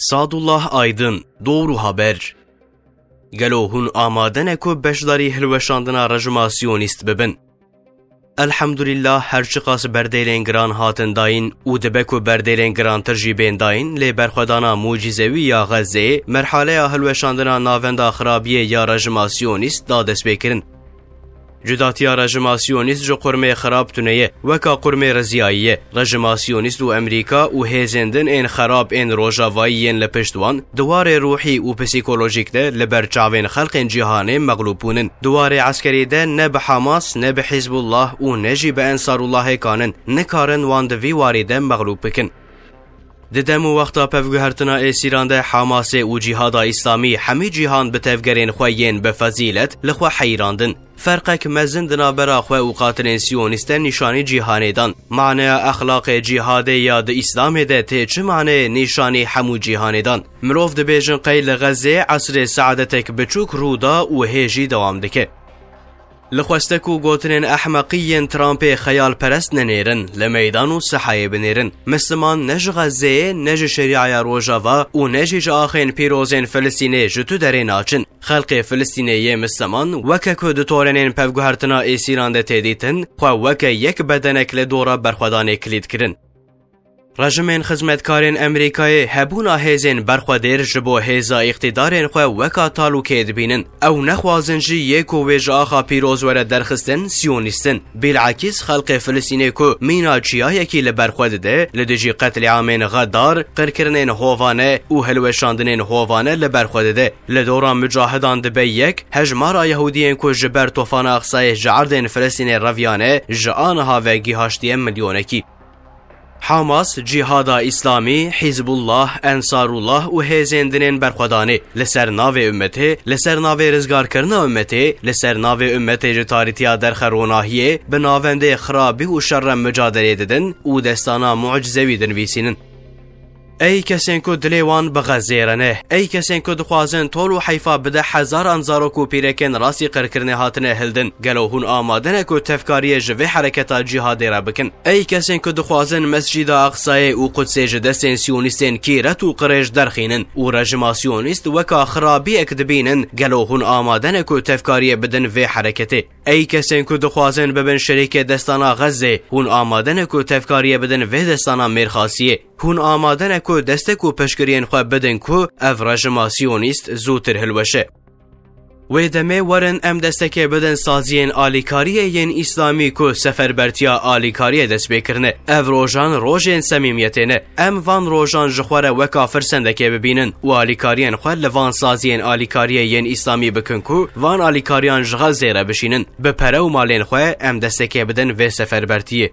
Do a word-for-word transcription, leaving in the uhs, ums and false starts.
Sadullah Aydın, Doğru Haber. Gelo hûn amade ne ku beşdarî hilweşandina rejima siyonîst bibin? Elhamdulillah, her çiqas berdêlên giran hatin dayîn û dibe ku berdêlên girantir jî bên dayîn, lê berxwedana mucîzewî ya Xezzeyê merhaleya hilweşandina navenda xirabiyê ya rejima siyonîst da destpêkirin. Cudatiya rejima siyonîst ji qurmê xirab tune ye, weka qurmê riziyayî ye. Rejima siyonîst û Emerîka û hêzên din ên xerab ên rojavayî yên li pişt wan, di warê ruhî û psîkolojîk de li ber çavên xelkên cîhanê mexlûb bûnin. Di warê eskerî de ne bi Hamas, ne bi Hizbullah û ne jî bi Ensarullahê kanin, nikarin wan di vî warî de mexlûb bikin. Di dem û wexta pevguhertina êsîran de Hamasê û Cîhada Îslamî hemî cîhan bi tevgerên xwe yên bi fezîlet li xwe heyran din. Ferqek mezin di navbera xwe û qatilên siyonîst de nîşanî cîhanê dan. Maneya exlaqê cîhadê ya di Îslamê de tê çi maneyê nîşanî hemû cîhanê dan? Mirov dibêjin qey li Xezzeyê esrê seadetek biçûk rû da û hê jî dewam dike. Li xwestek û gotinên ehmeqî yên Trumpê xeyalperest nenêrin, li meydan û sehayê binêrin. Misliman ne ji Xezzeyê, ne ji Şerîaya Rojava û ne jî ji axên pîrozên Filistînê ji tu derê naçin. Xelkê Filistînê yê Misliman, weke ku di torenên pevguhertina êsîran de tê dîtin, xwe weke yek bedenek li dora berxwedanê kilît kirin. Rejimên xizmetkarên Emerîkayê hebûna hêzên berxwedêr ji bo hêza îqtîdarên xwe weka talûkê dibînin. Ew nexwazin jî yê ku wê ji axa pîroz were derxistin, siyonîst in. Bilakîs xelkê Filistînê ku mîna çiyayekî li ber xwe dide, li dijî qetlîamên xedar, qirkirinên hovane û hilweşandinên hovane li ber xwe dide. Li dora mucahidan dibe yek, hejmara Yehûdiyên ku ji ber Tofana Aqsayê ji erdên Filistînê reviyane, ji aniha ve gihaştiye milyonekî. Hamas, Cîhada Îslamî, Hîzbullah, Ensarullah û hêzên dinên berxwedanê li ser navê ummetê, li ser navê rizgarkirina ummetê, li ser navê ummetê ji tarîtiya derxe ronahiyê, bi navendê xirabî û şerre mucadelê didin û destana mucizewî dinivîsînin. Ey kesên ku dilê wan bi Xezzê re ne, ey kesên ku dixwazin tol û heyfa bide hezaran zarok û pîrekên rastî qirkirinê hatine hildin, gelo hûn amade ne ku tevkariyê ji vê hereketa cîhadê re bikin? Ey kesên ku dixwazin Mescîda Aqsayê û Qudsê ji destên siyonîstên kîret û qirêj derxînin û rejima siyonîst weka xirabiyek dibînin, gelo hûn amade ne ku tevkariyê bidin vê hereketê? Ey kesên ku dixwazin bibin şerîkê destana Xezzê, hûn amade ne ku tevkariyê bidin vê destana mêrxasiyê? Hûn amade ne ku destek û piştgiriyên xwe bidin ku ev rejima siyonîst zûtir hilweşe? Wê demê werin em destekê bidin saziyên alîkariyê yên îslamî ku seferbertiya alîkariyê dest pê kirine. Ev rojan rojên semîmiyetê ne. Em van rojan ji xwe re weka firsendekê bibînin û alîkariyên xwe li van saziyên alîkariyê yên îslamî bikin ku van alîkariyan ji Xezzê re bişînin. Bi pere û malên xwe em destekê bidin vê seferbertiyê.